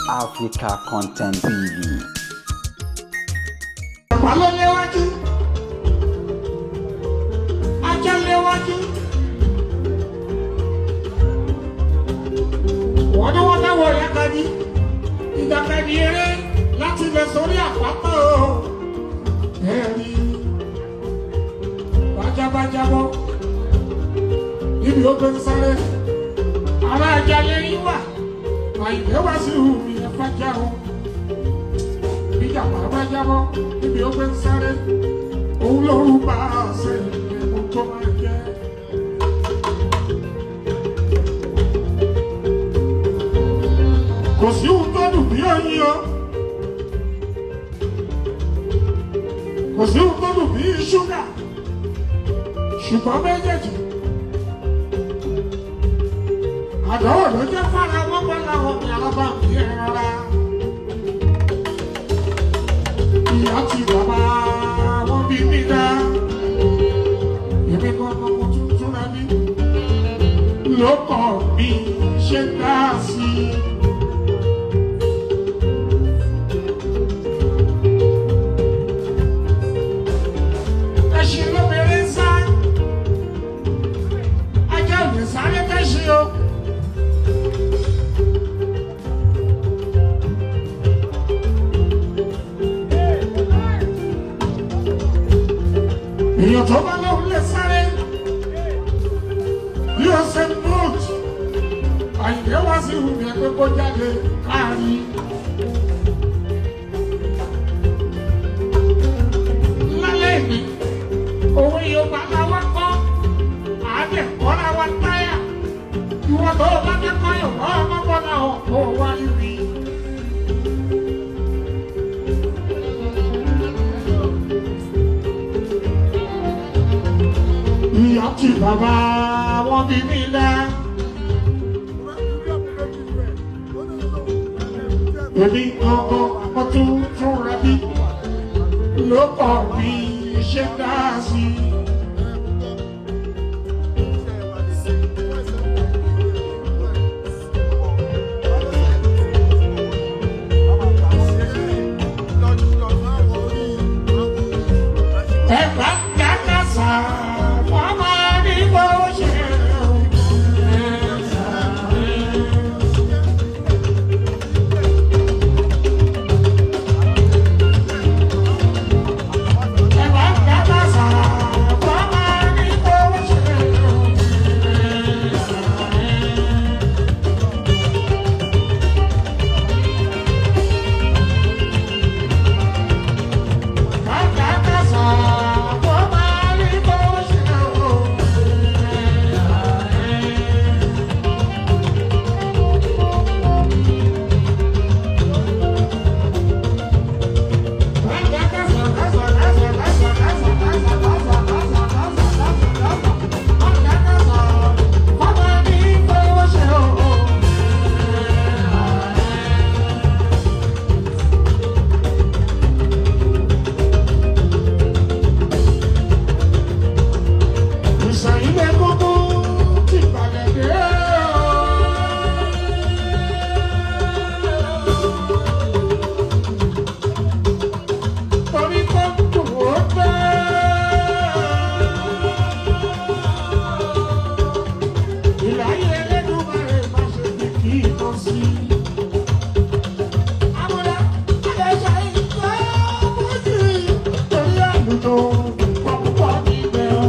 Africa Content TV. Ọ̀pá ló léwájú, ajá léwájú. Wọ́n ní wọ́n dáwọ́ ìyákadì, ìjàkadì eré láti lè sórí àpáta o. Ẹ̀rí bájábájábọ́ níbi ó gbé ń sáré. Ará ajá lérí wà, àyìnbé wá sí ìhùwì ẹ̀fọ́ já o. Ìjàpá bá jábọ́ níbi ó gbé ń sáré, òun lóru bá a ṣe ẹ̀kọ́ tó máa jẹ́. Kò sí ohun tó dùn bí oyin o, kò sí ohun tó dùn bí ṣúgà, ṣùgbọ́n méjèèjì àdánwò ló jẹ́ fara wọn bá làwọn ní alábàámi ẹ̀ rárá. Ìyá ti bàbá wọn bí mi dá, èmi kan ọmọ tuntun rẹ ní ló kọ mi ṣe dá sí i. Ẹṣin lóbìnrin sá, ajá ò lè sáré kẹ́ṣin o. Èèyàn tó bá lóun lè sáré bí ó ṣe ń bóòtù àyìnbó wá sí ìhùn yẹn pé kó jáde káàrí. Lálẹ́ ìní òwe Yorùbá làwọn kọ́ àádẹ́ kọ́ra wa táyà ìwọ tó o bá fẹ́ kọ́ Yorùbá ọmọ bọ́lá ọ̀pọ̀ wá rí. Ìyá tí bàbá wọn bí mi lẹ. Èmi gangan mo tún túnra bí ló kọ̀ mí ṣe dá sí i. Ẹ̀fà dákàsà fọmọ ní bó ṣe o. Ẹ̀fà dákàsà fọmọ ní bó ṣe o. Dákàsà fọmọ ní bó ṣe o. Ìsàyílẹ̀ gbogbo ti balẹ̀ dé o. Torí kó dùn ó pẹ́. Ìláyé Elédùmarè má ṣe fi kí iná sí. Àmúdá Adéṣà ìgbà méjì torí àlùjọ púpọ̀ níbẹ̀ o.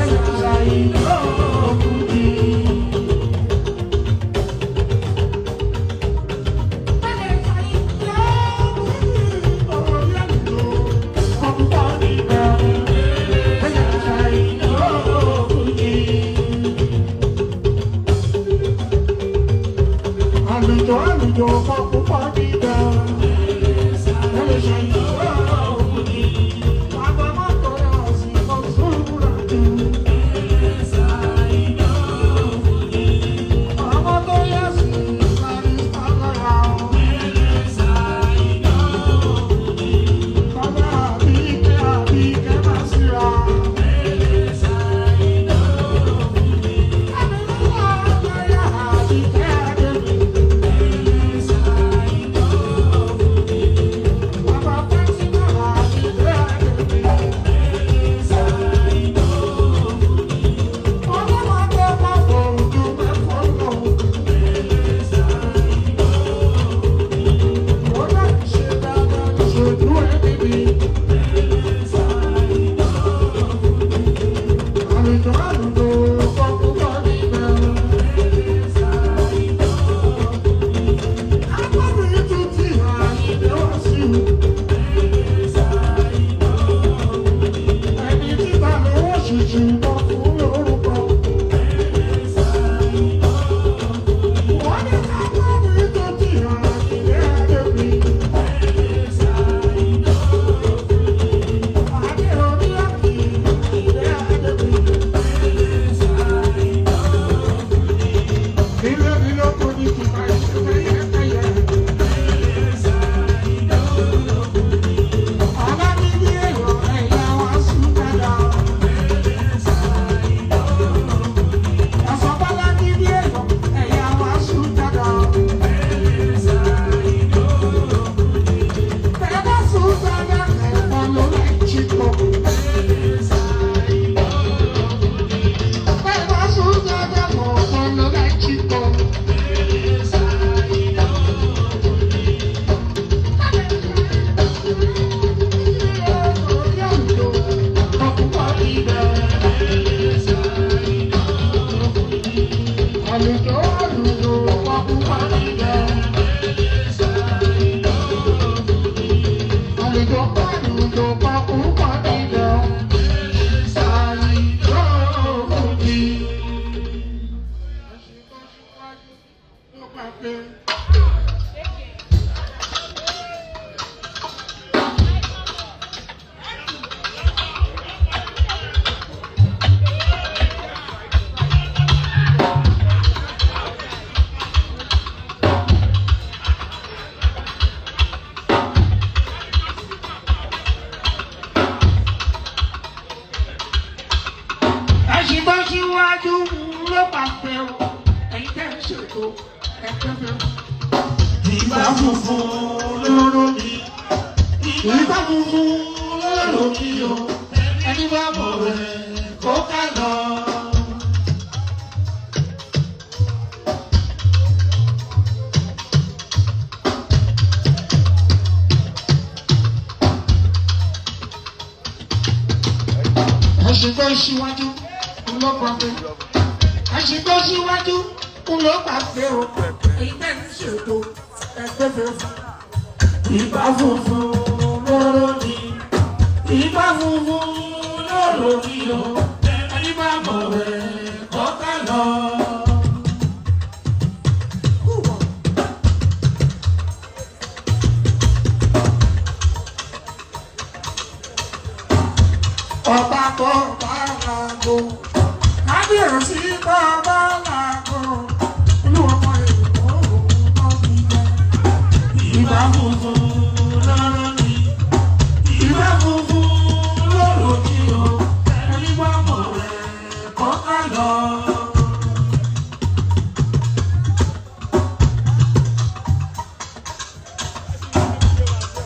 Adéṣà ìgbà òkùnkì. Adéṣà ìgbà méjì torí àlùjọ púpọ̀ níbẹ̀ o. Adéṣà ìgbà òkùnkì. Àlùjọ àlùjọ púpọ̀ níbẹ̀. Adéṣà ìgbà òkùnkì. Bàbá mọ́tò rẹ̀ ọ̀sìn kan sóòrùn jù. Ọmọ tó yẹ sí barista lọ́la o. Bàbá Àbíkẹ́ Àbíkẹ́ máa síra. Àbíkẹ́ Àbíkẹ́ Àbíkẹ́. dé. Ẹ̀sìn bá síwájú ló bá pẹ́ o, ẹ̀yin tẹ́ ń ṣètò ẹ̀kẹ́ fẹ́. Ìgbà funfun lóró mi. Ìgbà funfun lóró mi o. Ẹni bá mọ̀ rẹ̀ kó ká lọ. Ẹ̀sìn bá síwájú ló bá pẹ́. Ẹ̀sìn bá síwájú ló bá pẹ́ o, ẹ̀yin tẹ́ ń ṣètò ẹ̀kẹ́ fẹ́. Ìgbà funfun lóró mi. Ìgbà funfun lóró mi o. Ẹni bá mọ̀ rẹ̀ kó ká lọ. Ọba tó bá làgò, kábíyèsí tó bá làgò, olúwọmọ èkó òun náà fi jẹ. Ìgbà funfun lóró mi. Ìgbà funfun lóró mi o. Ẹni bá mọ̀ rẹ̀ kó ká lọ.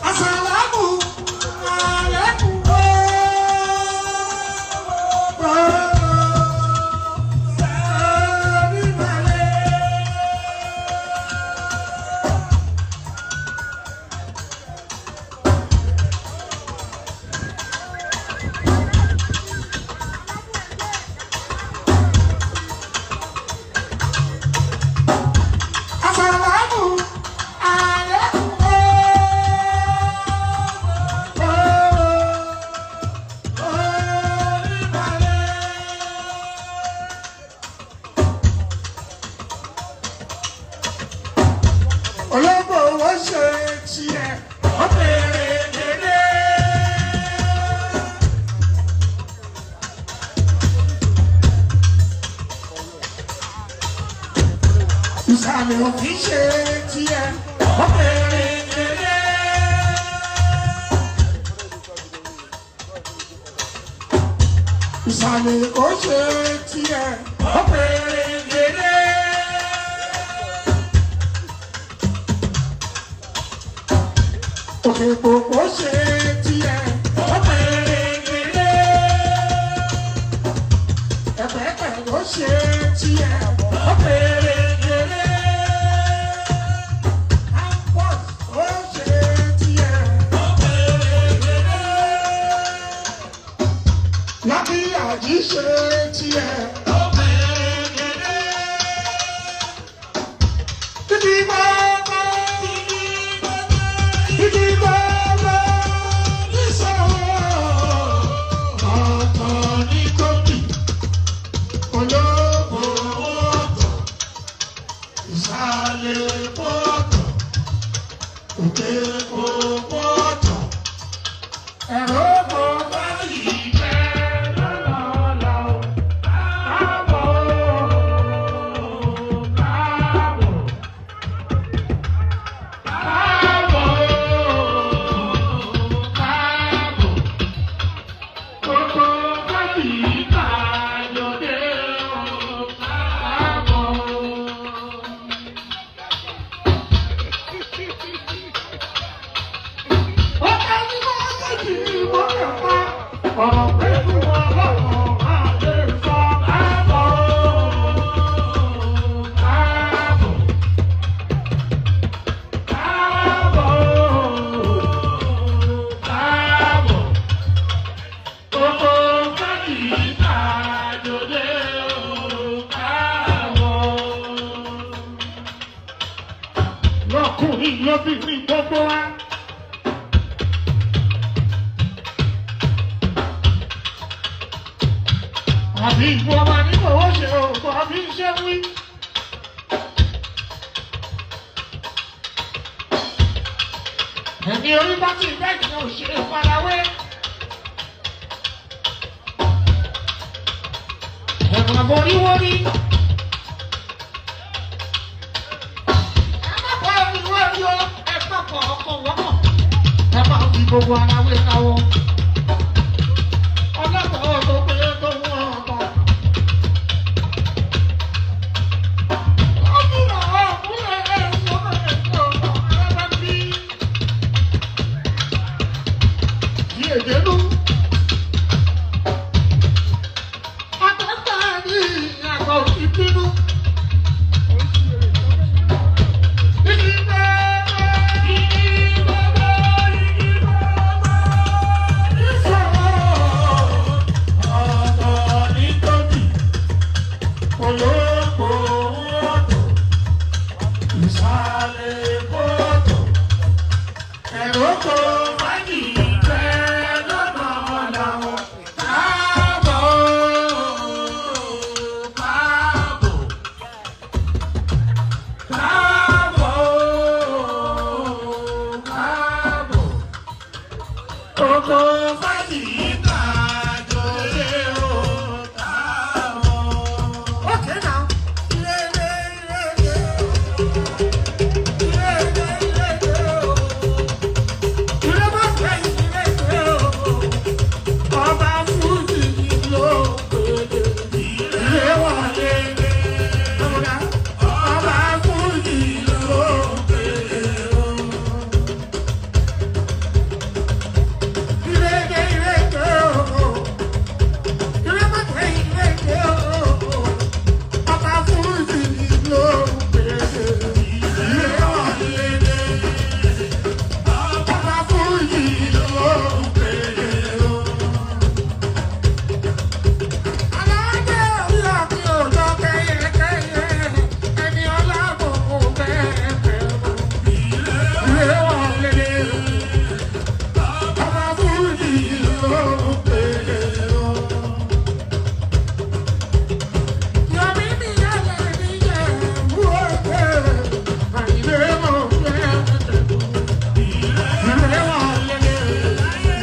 Asàlámù aláìkùm ooo. Asàlámù aláìkùm ooo. Ológbò owó ṣe tiẹ̀, ó bèrè dédé. Ìsàlẹ̀ òfin ṣe tiẹ̀, ó bèrè dédé. Ìsàlẹ̀ ó ṣe tiẹ̀, ó bèrè dédé. Òkè gbogbo ṣe tiẹ̀, ó bèrè dédé. Ẹ̀pẹ̀pẹ̀ ló ṣe tiẹ̀, ó bèrè dédé. Campus ó ṣe tiẹ̀, ó bèrè dédé. Lábí àjí ṣe tiẹ̀, ó bèrè dédé. Títí gbogbo, títí gbogbo nísòwò. Ọ̀tọ̀ ní kókì, olóko ọ̀tọ̀, ìsàlẹ̀ pọ̀tọ̀, òkè pọ̀tọ̀. Ẹ̀rọ kò báyìí jẹ́ lọ́nà ọ̀la o. Káàbọ̀ o, káàbọ̀. Káàbọ̀ o, káàbọ̀. Gbogbo báyìí káyọ̀dé o, káàbọ̀. Ọ̀gá ni wọ́n tẹ̀sí ìmọ̀ràn pa. Ọ̀rọ̀ pẹ̀lú ọlọ́run máa lè sọ káàbọ̀ káàbọ̀. Káàbọ̀ káàbọ̀. Gbogbo káàdì ìtàjọdé o káàbọ̀. Lọ́kùnrin lóbìnrin gbogbo wa. Àbí ìwọ máa ní kò ó ṣe òkú àbí iṣẹ́ wí. Ẹni orí bá ti bẹ́ẹ̀ ni ò ṣe farawé. Ẹ̀wọ̀n àboríwórí. Ẹ má bọ́ oríwórí o, ẹ má bọ̀ ọkọ̀ wọ́pọ̀. Ẹ má fi gbogbo ara wé káwọ́. Ọlọ́pàá tó pé tó ń wọ́n ọ̀tọ̀. Ọdún ọ̀hún ẹ̀ sọ́kọ̀ ẹ̀ sọ̀rọ̀ ara bá bí. Yèdèlú. Àtàtà ní àgbà ìbínú. Igi bẹ́ẹ̀, igi bẹ́ẹ̀, igi bẹ́ẹ̀, ìṣòro. Ọ̀tọ̀ ní tóbi, olóko ọ̀tọ̀, ìsàlẹ̀